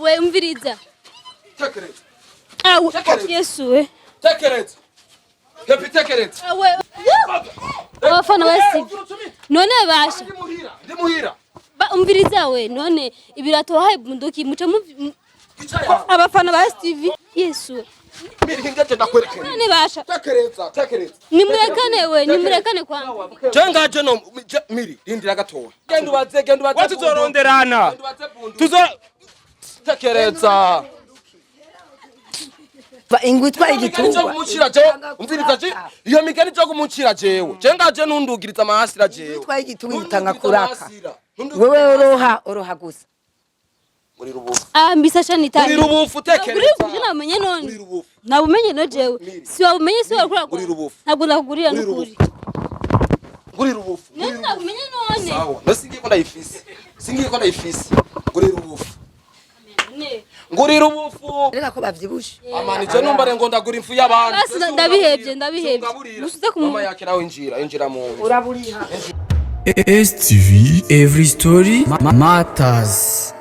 We, umviriza. Tekereza. Awe. Tekereza. Yesu we. Tekereza. Happy, tekereza. Awe. Abafana ba STV. None basha. Ndi muhira, ndi muhira. Umviriza we, none ibirato wahaye Bunduki muca mu Icara. Abafana ba STV. Yesu we. Miri, hingaje ndakwerekera. None basha. Tekereza, tekereza. Nimurekane we, nimurekane kwanza. Je ngaje no miri, rindira gatoya. Genda ubaze, genda ubaze. We, tuzoronderana. Genda ubaze Bunduki. Tuzo Tekereza. Va ingwe itwaye Migani cyo igitungwa. kumucira jewe, umviriza je, iyo migani cyo kumucira jewe. Je ngaje nundugiriza amahasira jewe. Itwaye igitungwa itanga kuraka. Nundugiriza. Wewe oroha, oroha gusa. Muri rubufu. Ah, mbisa shani Muri tani. rubufu, Uri tekereza. uje namenye none. Muri rubufu. Nabumenye no jewe. Si wabumenye, si wakura. Uri rubufu. Ntabwo ndakugurira Uri n'ukuri. Nguri rubufu. None nabumenye none. Sawa. No singiye ko ndayifise. Singiye ko ndayifise. Nguri rubufu. Ne. Nguri rubufu. Reka ko bavyibushe. Amani, je numbare ngo ndagura impfu y'abandi. Basi ndabihevye, ndabihevye. Gusa uze Mama yake nawe injira, injira mu nzu. Uraburiha. STV, Every Story Matters.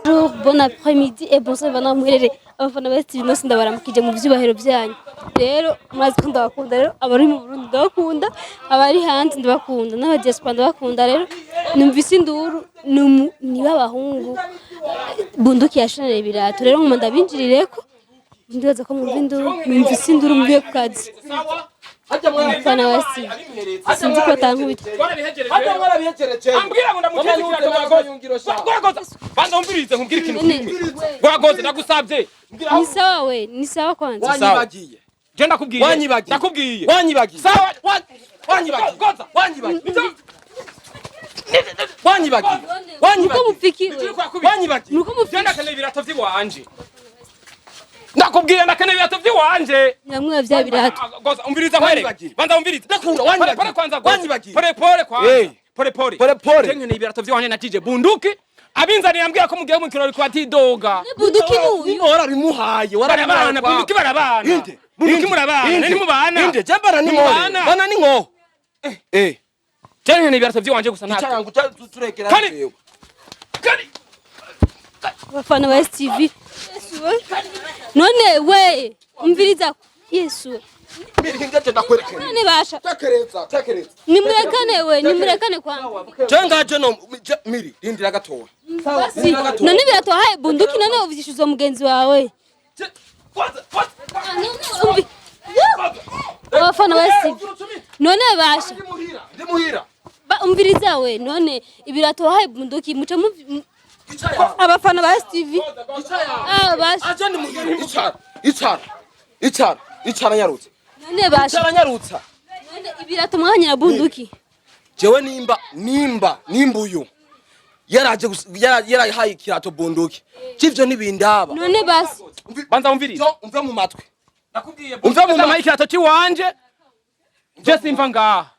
Bonjour, bon après-midi et bonsoir bana muherere. Abafana ba STV mwese ndabaramukije mu vyubahiro vyanyu. Rero murazi ko ndabakunda. Rero abari mu Burundi ndabakunda, abari hanze ndabakunda, n'aba diaspora ndabakunda. Rero numvise induru ni b'abahungu Bunduki yashonera ibirato. Rero nkuma ndabinjirireko, ndibaza ko mwumva induru. Numvise induru mvuye ku kazi. Abafana ba STV, sinzi ko batankubita. Hajya mwarabihejereje. Ambwira ngo ndamuteze ikirato. Goragoza, goragoza, banza umvirize nkubwire ikintu None kimwe. Goragoza, ndagusabye. Ni sawa we, ni sawa kwanza. Wanyibagiye. Je ndakubwiye. Wanyibagiye. Ndakubwiye. Wanyibagiye. Sawa. Wanyibagiye. Goza. Wanyibagiye. Wanyibagiye. Nuko Wanyibagiye. mupfikiwe. Wanyibagiye. Nuko Je mupfikiwe. ndakeneye ibirato vy'iwanje. Ndakubwiye, ndakeneye ibirato vy'iwanje. Nyamwe vya birato. Goza, umviriza nkwereke. Wanyibagiye. Banza umvirize. Ndakunda, Pole wanyibagiye. pole kwanza, goza. Wanyibagiye. Pole pole kwanza. Hey. Pole pole. Pole pole. Je nkeneye ibirato vy'iwanje na DJ Bunduki. Abinzaniye ambwira ko mugiye mu kirori kwa Tidoga. Bunduki n'uyu. Warabimuhaye, Barabana, Bunduki barabana. Inde. Bunduki murabana. Inde. Nani mubana? Inde, je mbana ni nkore. Nimubana. Bana ni nkoho. Eh. Je nkeneye ibirato vy'iwanje gusa, ntabwo. Icara ngo turekera jewe. Kandi Abafana ba STV. Yesu we. None we, umviriza. Yesu we. Miri, hingaje ndakwerekera. None basha. Tekereza, tekereza. Nimurekane we, nimurekane kwanza. Je ngaje no miri, rindira gatoya. Basi none ibirato wahaye Bunduki, none uvyishyuza mugenzi wawe. Abafana ba STV. None basha. Ndi muhira, ndi muhira. Umviriza we, none ibirato wahaye Bunduki muca mu Icara. Abafana ba STV. Icara. Ah, basha. Aje ndi muhira. Icara. Icara. Icara. Icara nyarutsa. None basha. Icara nyarutsa. None ibirato mwahanye na Bunduki. Jewe nimba uyu yaraje yarahaye ikirato Bunduki. Civyo ntibindaba. None basi. Banza umvirize. Jo, umve mu matwi. Ndakubwiye. Umve mu Umva ikirato ciwanje. Je simva ngaha.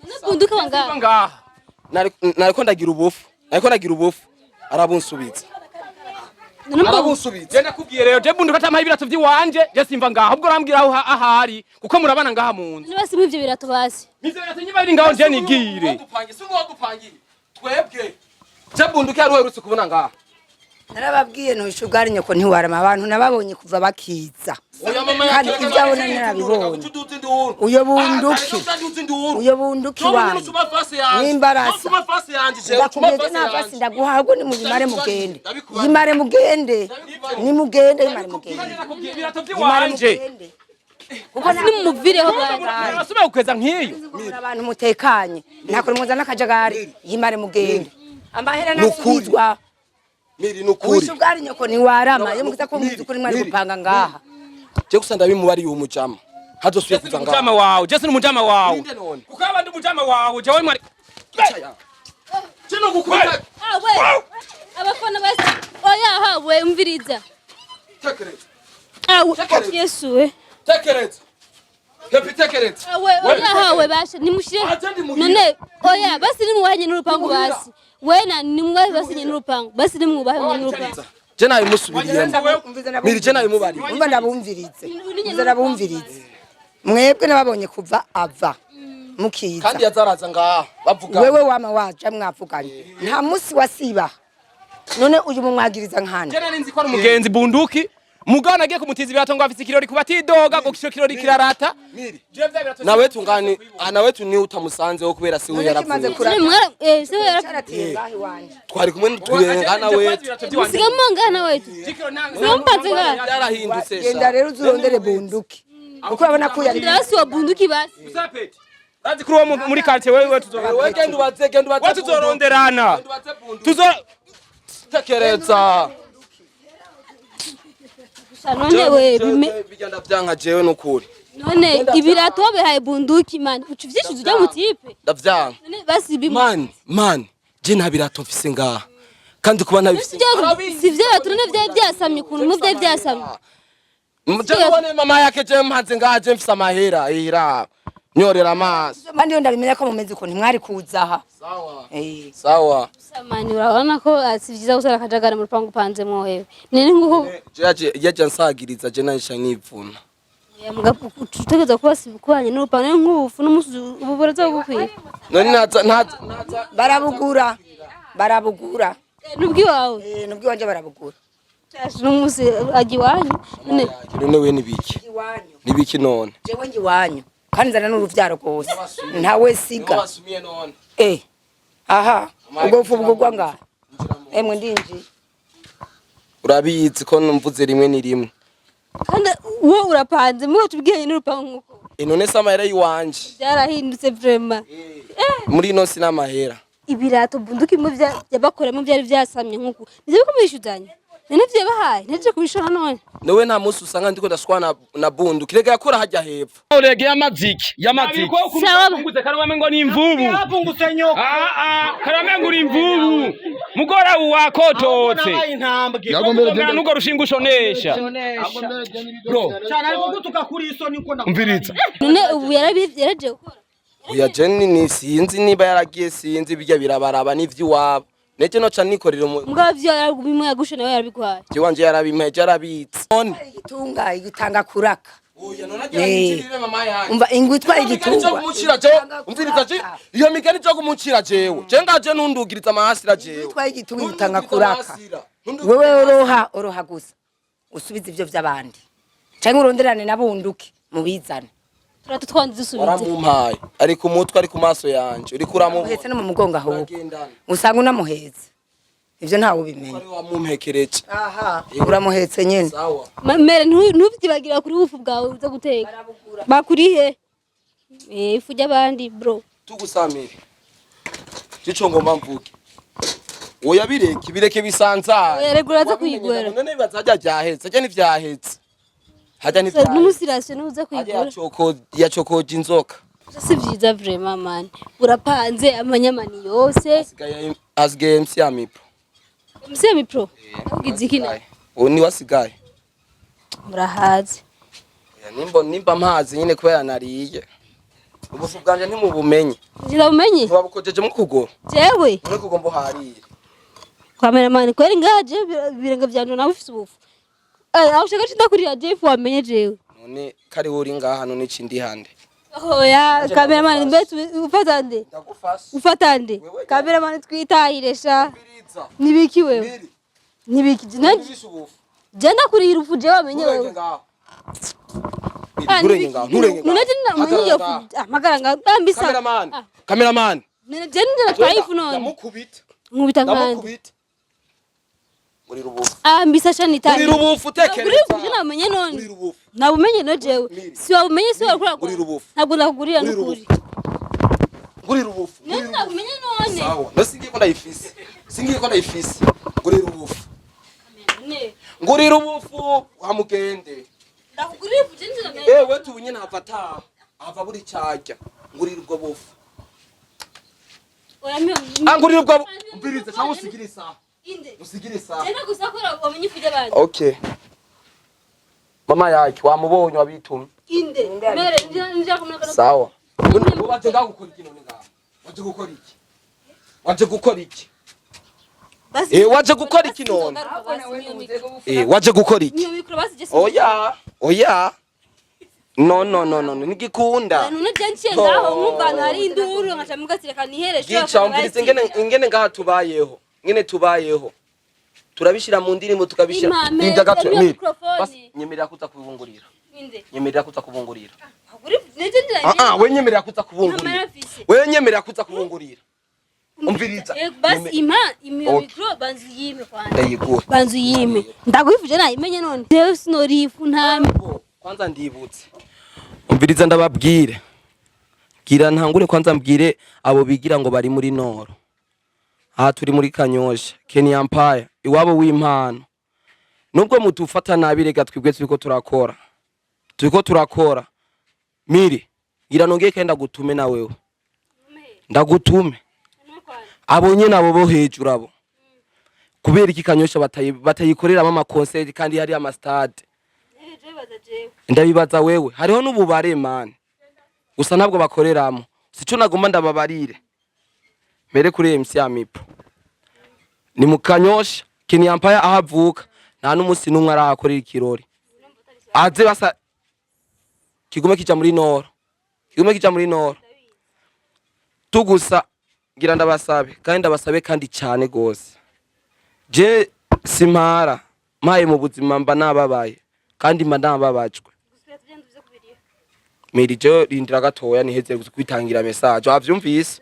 None Bunduki wanga. Simva ngaha. Nariko ndagira ubufu. Nariko ndagira ubufu. Arabunsubiza. None mbona Arabunsubiza. Je ndakubwiye rero, je Bunduki atampaye ibirato vy'iwanje, je simva ngaha. Ubwo urambwira aho ahari kuko murabana ngaha mu nzu. None basi mwivyo birato basi. Ivyo birato nyuma biri ngaho, je nigire. Wadupangiye, si ngo wadupangiye. Twebwe. Je Bunduki yari uherutse kubona ngaha. Narababwiye ntushugari nyoko ntiwarama, abantu nababonye kuva bakiza. Oya mama. Kandi ibyabona narabibonye. Uyo Bunduki. Uyo Bunduki wanyu. Nimbarasa. Ndakubwiye nta fasi ndaguha, ahubwo nimuyimare mugende. Yimare mugende. Nimugende, yimare mugende. Ndakubwiye ibirato Yimare vy'iwanje. mugende. Kuko Basi nimuvireho basi. Urasubira gukweza nk'iyo. muri abantu mutekanye, ntakore muzana akajagari. Yimare mugende. Amahera Nukuri. nasubizwa. Miri, nukuri. Ubishugari nyoko ntiwarama. Iyo mugize ko muzi ukuri mwari Miri. gupanga ngaha. Je gusa ndabimubariye uwo mujama. Hazosubiye kuza ngaha. Umujama wawe, je sini umujama wawe. Ninde none? Kuko abandi umujama wawe, jewe mwari. Icara. Je no gukubita. Ah we. Abafana ba Oya ha we, umviriza. Tekereza. Ah we. Tekereza. Yesu we. Tekereza. Happy, tekereza. Ah we, oya ha we, basha nimushire. Aje ndi muhira. None oya basi nimubahe n'urupangu basi. We na nimubahe basi nyene n'urupangu. Basi nimubahe nyene n'urupangu. Je nabimusubiriyemo. Miri, je nabimubariye. Umva ndabumvirize. Umva ndabumvirize. Mwebwe nababonye kuva ava mukiza. Kandi yazaraza ngaha bavuga. Wewe wama waja mwavuganye, nta musi wasiba. None uyu mumwagiriza nkana. Je nari nzi ko ari umugenzi Bunduki. Mugabo nagiye kumutiza ibirato ngo afise ikirori kuba atidoga ngo ico kirori kirarata. Miri. Je vya birato Nawe tungani, nawe tuni utamusanzeho kubera si we None kimaze yarapfuye. kurata. None mwara se we Carateye ngaho iwanje. Twari kumwe turengana we. musiga mungana wetu. Simpanze ngaha. Byarahindutse. Genda rero uzurondere bunduki. Kuko urabona ko yari Ndasi wa bunduki basi. Usapeti. Urazi kuri uwo muri quartier wewe tuzo. Wewe genda ubaze, genda ubaze. Wewe tuzoronderana. Genda ubaze Bunduki. Tuzo Tekereza. None we bime Bigenda vyanka jewe nukuri. none ibirato wabihaye bunduki man. Ucu vyishuza ujya mu tipe. Ndavyanka. None basi bimu. Man, man, je nta birato mfise ngaha. Kandi kuba ntabifise. Si vyo birato none vyari byasamye ukuntu mu vyari byasamye. Je none mama yake je mpanze ngaha je mfise amahera ihira. Nyorera amaso. Mandi yo ndabimenya ko mumeze uko ntimwari kuza aha. Sawa. Eh. Sawa. Samani urabona ko si vyiza gusara akajagari mu rupangu upanze mwohewe. None nguko Je yaje ansagiriza je nahisha nivuna. utegereza kuba kubanye n'urupangu none nk'ubufu n'umusi ubu buraza bugukwiye. None naza naza naza Barabugura. Barabugura. Nubwiwawe. Eh, nubwo iwanje barabugura. N'umusi ajya iwanyu. None none we nibiki? Iwanyu. Nibiki none? Jewe ngi iwanyu. Kandi nzana n'uruvyaro rwose. Ntawe siga. Wasumiye none. Eh. Aha. Ubwo bufu bugurwa ngaha. Emwe ndinjiye. Urabizi ko numvuze rimwe ni rimwe. kandi wowe urapanze muwe tubwiye n'urupangu nkuko. None se amahera yiwanje. Byarahindutse vraiment. Muri ino si n'amahera. Ibirato bunduki mu bya yabakoramo byari byasamye nkuko. Nivyo kumishuzanya. None vyabahaye nteje kubishora none. Nowe nta munsi usanga ndiko ndashwana na Bunduki. Rega yakora hajya hepfo. Urege y'amaziki y'amaziki Sawa. Punguze karame ngo ni imvubu. Yapungutse nyoko. Ah ah, karame ngo uri imvubu. Mugora wakototse. Nabaye intambwe. Ugomera n'urwo rushinga ushonesha. Bro, Cyane ariko gutuka kuri isoni uko umviriza. None ubu yaraje gukora. Oya Jenny ni sinzi niba yaragiye sinzi bijya birabaraba n'ivy'iwabo. Neje noca nikorera mu Mugabo vyo yarabimwe yagushe nawe yarabiguhaye. Iwanje yarabimpeje yarabitse. None. Igitunga igitanga kuraka. Oya none agira ngirire mama yanjye. Umva ingwe itwaye Iyo migani igitungwa. cyo kumucira jewe, umviriza je, iyo migani cyo kumucira jewe. Je ngaje nundugiriza amahasira jewe. Itwaye igitungwa igitanga kuraka. Nundugiriza Wewe oroha oroha gusa. Usubize ivyo vy'abandi. Canke uronderane na bunduki mubizane. Turato twandi dusubize. Waramumpaye. Ari ku mutwe ari ku maso yanje. Uriko uramubona. Uhetse no mu mugongo ahubwo. Uragendana. Usanga unamuhetse. Ivyo ntawe ubimenya. Ari wamumpekereje. Aha. Uramuhetse nyene. Sawa. Mere ntuvyibagira kuri bufu bwawe uza guteka. Bakurihe? Ifu ry'abandi bro. Tugusamire. Cico ngomba mvuge. Oya bireke bireke bisanzara. Oya, rega uraza kuyigura. None bibaza hajya vyahetse, hajya ntivyahetse. Hajya ntivyahetse. N'umusirasiyo ntuza Hajya kuyigura. yacoko yacokoje inzoka. Si vyiza vraiment man. Urapanze amanyamani yose. Asigaye MC Amipo. Msemi pro. Ugize iki na? Uwo ni wasigaye. Murahaze. Oya, nimba nimba mpazi nyine kubera nariye. Ubufu bwanje ntimubumenye. Ngira umenye? Ntiwabukojeje mu kuguru. Jewe. None kugomba uharire. Cameraman kweri ngaje ibirenge vyanje nawe ufise ubufu. Aho ushaka cindakurira Jeff wamenye jewe. None kari uri ngaha none ikindi hande. Oya cameraman mbese ufata nde? Ndagufasha. Ufata nde? Cameraman twitahire sha. Biriza. Nibiki wewe? Biri. Nibiki? Nibishe ubufu. Je ndakurira ufu jewe wamenye Nturenge wewe. ngaho. Ah, Nturenge ngaho, nturenge ngaho. None je namenye iyo Hagarara fu. Amagara nga ambisa. Cameraman. Cameraman. None je ndatwaye ifu none. Ndamukubita. Nkubita nkande. Ndamukubita. Ngurira ubufu. Ambisa sha nitahire. Ngurira ubufu Ngurira tekereza. ufu je namenye none. Ngurira ubufu. Nabumenye no jewe. Si wabumenye si wakura. Ngurira ubufu. Ntabwo ndakugurira Ngurira nukuri. Ngurira ubufu. None nabumenye none. Sawa. No singiye ko ndayifise. Singiye ko ndayifise. Ngurira ubufu. Ne. Ngurira ubufu wamugende. Ndakugurira ifu je namenye. Ewe tubunye ntava ataha. Ava buri cyajya. Ngurira ubwo bufu. Oya miyo. Ah, ngurira ubwo Umviriza cyangwa usigire isaha. Inde. Usigire isaha. Jena gusa kora wamenye ifu ry'abandi. Okay. Mama yake wamubonye wabitumye. Inde. Mere nja kumna Sawa. Waje ngaho gukora iki none ngaho? Waje gukora iki? Waje gukora iki? Basi. Waje gukora iki none? Waje gukora iki? Niyo mikro basi je. Oya, oya. No no no no, nigikunda. None je nciye ngaho nkumva hari induru nkaca mugatireka nihereshe. Gica umvirize ingene ingene ngaha tubayeho. Ingene tubayeho. Turabishira mu ndirimbo, tukabishira. Imame, Linda gato, iyo Miri. microphone. Basi nyemerera kuza kubungurira. Inde. Nyemerera kuza kubungurira. Uri nje. Ah ah, we nyemerera kuza kubungurira. Ntamara mfise. We nyemerera kuza kubungurira. Umviriza. Eh, basi ima imiyo Okay. micro, banzu yime kwanza. Ndayiguha. Banzu yime. Ndakwifuje nayimenye none. Jewe sinorifu ntame. Kwanza ndibutse. Umviriza ndababwire. Gira ntangure kwanza mbwire abo bigira ngo bari muri Noro. Aha turi muri Kanyosha, Kenya Empire, iwabo w'impano. Nubwo mutufata nabi, rega twibwe turiko turakora. Turiko turakora. Miri, gira nongeye kandi ndagutume na wewe. Ndagutume. Abo nyene, abo bo hejuru abo. Kubera iki Kanyosha batayikoreramo ama concert kandi hari ama stade? Ndabibaza wewe. Hariho n'ububare man, gusa ntabwo bakoreramo. Sico nagomba ndababarire mere kuri MC Amipo ni mu Kanyosha, Kenya Empire, aho avuka, nta n'umunsi n'umwe arahakorera ikirori. Aze basa kigume kija muri Noro, kigume kija muri Noro tugusa. Ngira ndabasabe kandi ndabasabe kandi cyane gose. Je simpara mpaye mu buzima, mba nababaye kandi mba nababajwe. Miri, je rindira gatoya niheze kwitangira message, wavyumvise?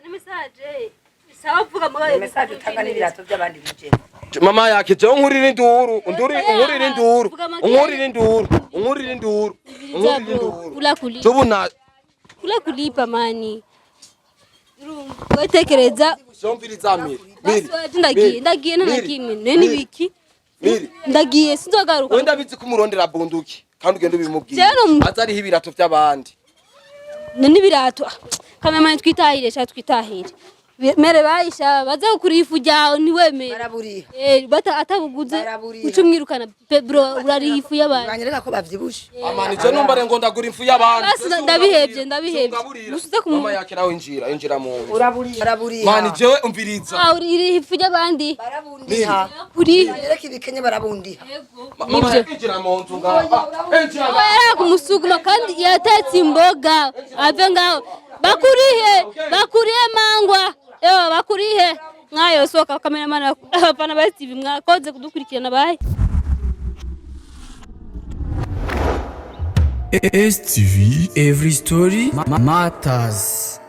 Message utanga n'ibirato by'abandi bijemo. Mama yake, jewe nkurira induru, unduri unkurira induru, unkurira induru, unkurira induru, unkurira induru. Kula kulipa. Jobu na Kula kulipa mani. Wetekereza. Jomviriza Miri, Miri. Basi ndagiye, ndagiye, nta na kimwe nene biki. Miri. Ndagiye, sinzogaruka. Wenda bizi kumurondera bunduki kandi ugenda ubimubwira. Jewe no Aza ariho ibirato by'abandi. None ibirato kamemane, twitahire sha, twitahire. Mere bayisha baza kuri ifu ryawe ntiwemere. Baraburiha. Eh, bata atabuguze. Baraburiha. Uca umwirukana pe bro, urariha ifu y'abantu. Banyereka ko bavyibushe. Amani, je numva ngo ndagura imfu y'abandi. Basi ndabihevye, ndabihevye. Musuze ku Mama yake, nawe injira, injira mu nzu. Uraburiha, baraburiha. Mani, jewe umviriza. Ah, uriha ifu y'abandi. Barabundiha. Kuri Banyereka ibikenye, barabundiha. Mama yake, injira mu nzu ngaha, injira. Yari kumusuguma kandi yatetse imboga. Ave ngaho, bakurihe, bakurihe mangwa. Ewa, bakurihe mwayo. Soka kameramana, abafana ba TV, mwakoze kudukurikirana, bayi. STV Every Story Matters.